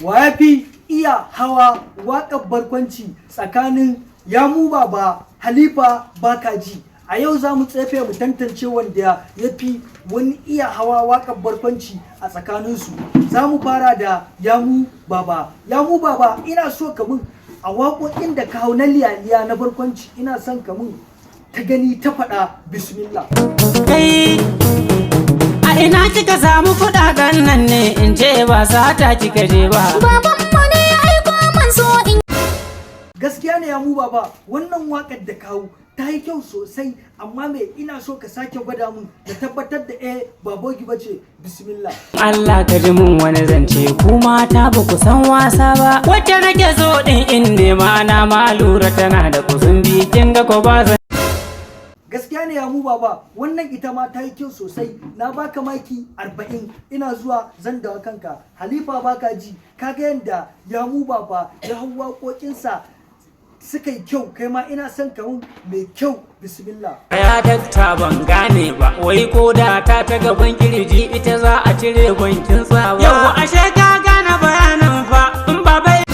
Wa ya fi iya hawa waƙar barkwanci tsakanin Yamu Baba, Halifa Bakaji? A yau za mu tsefe mu tantance wanda ya fi wani iya hawa waƙar barkwanci a tsakaninsu. Za mu fara da Yamu Baba. Yamu Baba, ina so ka mun a waƙoƙin da ka hau na liyaliya na barkwanci, ina son ka mun ta gani ta faɗa. Bismillah. Kai, a ina kika samu kuɗaɗen nan ne? In ce ba sata kika je ba. Babanmu ne ya aiko man so in Gaskiya ne, Yamu Baba, wannan waƙar da kawo ta yi kyau sosai, amma me ina so ka sake gwada mun da tabbatar da eh, ba bogi bace. Bismillah. Allah, ka ji mun wani zance, ku mata ba ku san wasa ba. Wacce nake so din in nema na ma lura tana da kusumbi, kin ga ko ba zan Gaskiya ne, Yamu Baba, wannan ita ma ta yi kyau sosai. Na baka maki 40. Ina zuwa, zan dawo kanka. Halifa Baka ji, kaga yanda Yamu Baba ya hau waƙoƙinsa suka yi kyau, kai ma ina son ka mun mai kyau. Bismillah. Ya dakta, ban gane ba, wai ko da ta ta gaban kirji ita za a cire bankin tsawa. Yau ashe ka gane bayanin fa in baba.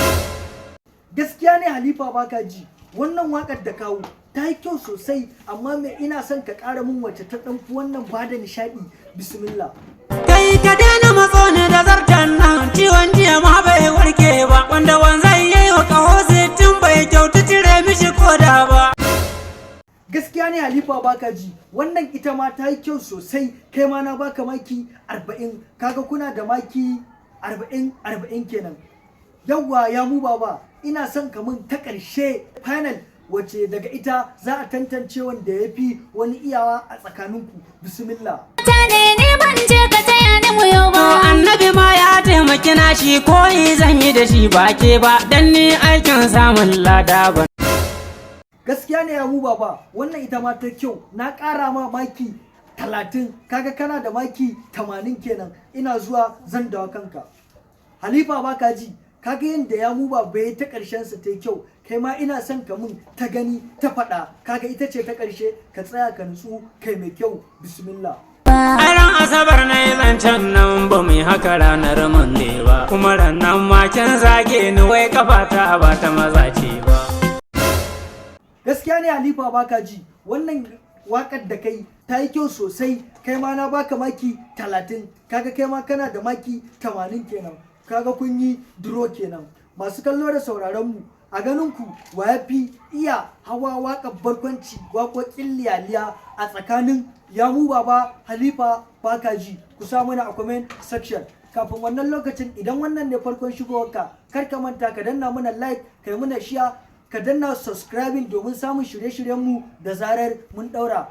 Gaskiya ne, Halifa Baka ji, wannan wakar da kawo ta yi kyau sosai, amma me ina son ka ƙara mun wacce ta ɗan fi wannan bada nishaɗi. Bismillah. Kai, ka daina matso ni da zartan nan, ciwon jiya ma bai warke ba, wanda wanzan yayi wa kaho 60 bai kyautu cire mishi koda ba. Gaskiya ne, Halifa Baka ji, wannan ita ma ta yi kyau sosai. Kai ma na baka maki 40. Kaga kuna da maki 40 40 kenan. Yawwa, Yamu Baba, ina son ka mun ta ƙarshe, final, wacce daga ita za a tantance wanda ya fi wani iyawa a tsakaninku. Bismillah. Ta ne ne ban je ka taya ni mu yau To ba. Annabi ma ya taimaki na shi, koyi zan yi da shi ba ke ba, dan ni aikin samun lada ba. Gaskiya ne, Yamu Baba, wannan ita ma ta kyau. Na ƙara ma maki 30. Kaga kana da maki 80 kenan. Ina zuwa, zan dawo kanka. Halifa Baka ji, kaga yadda Yamu Baba ya ta ƙarshen sa ta kyau, kai ma ina son ka mun ta gani ta faɗa. Kaga ita ce ta ƙarshe, ka tsaya ka nutsu kai mai kyau. Bismillah. A ran Asabar na yi zancen nan, ba mu yi haka ranar Monday ba, kuma rannan makin zage ni, wai kafata ba ta maza ce ba. Gaskiya ne, Halifa Baka ji, wannan wakar da kai ta yi kyau sosai. Kai ma na baka maki 30. Kaga kai ma kana da maki 80 kenan. Kaga kun yi draw kenan. Masu kallo da sauraron mu, a ganin ku wa ya fi iya hawa waƙar barkwanci, waƙoƙin liyaliya a tsakanin Yamu Baba, Halifa Baka ji? Ku sa mana a comment section. Kafin wannan lokacin, idan wannan ne farkon shigowarka, kar ka manta ka danna mana like, kai mana share, ka danna subscribing domin samun shirye-shiryenmu da zarar mun daura.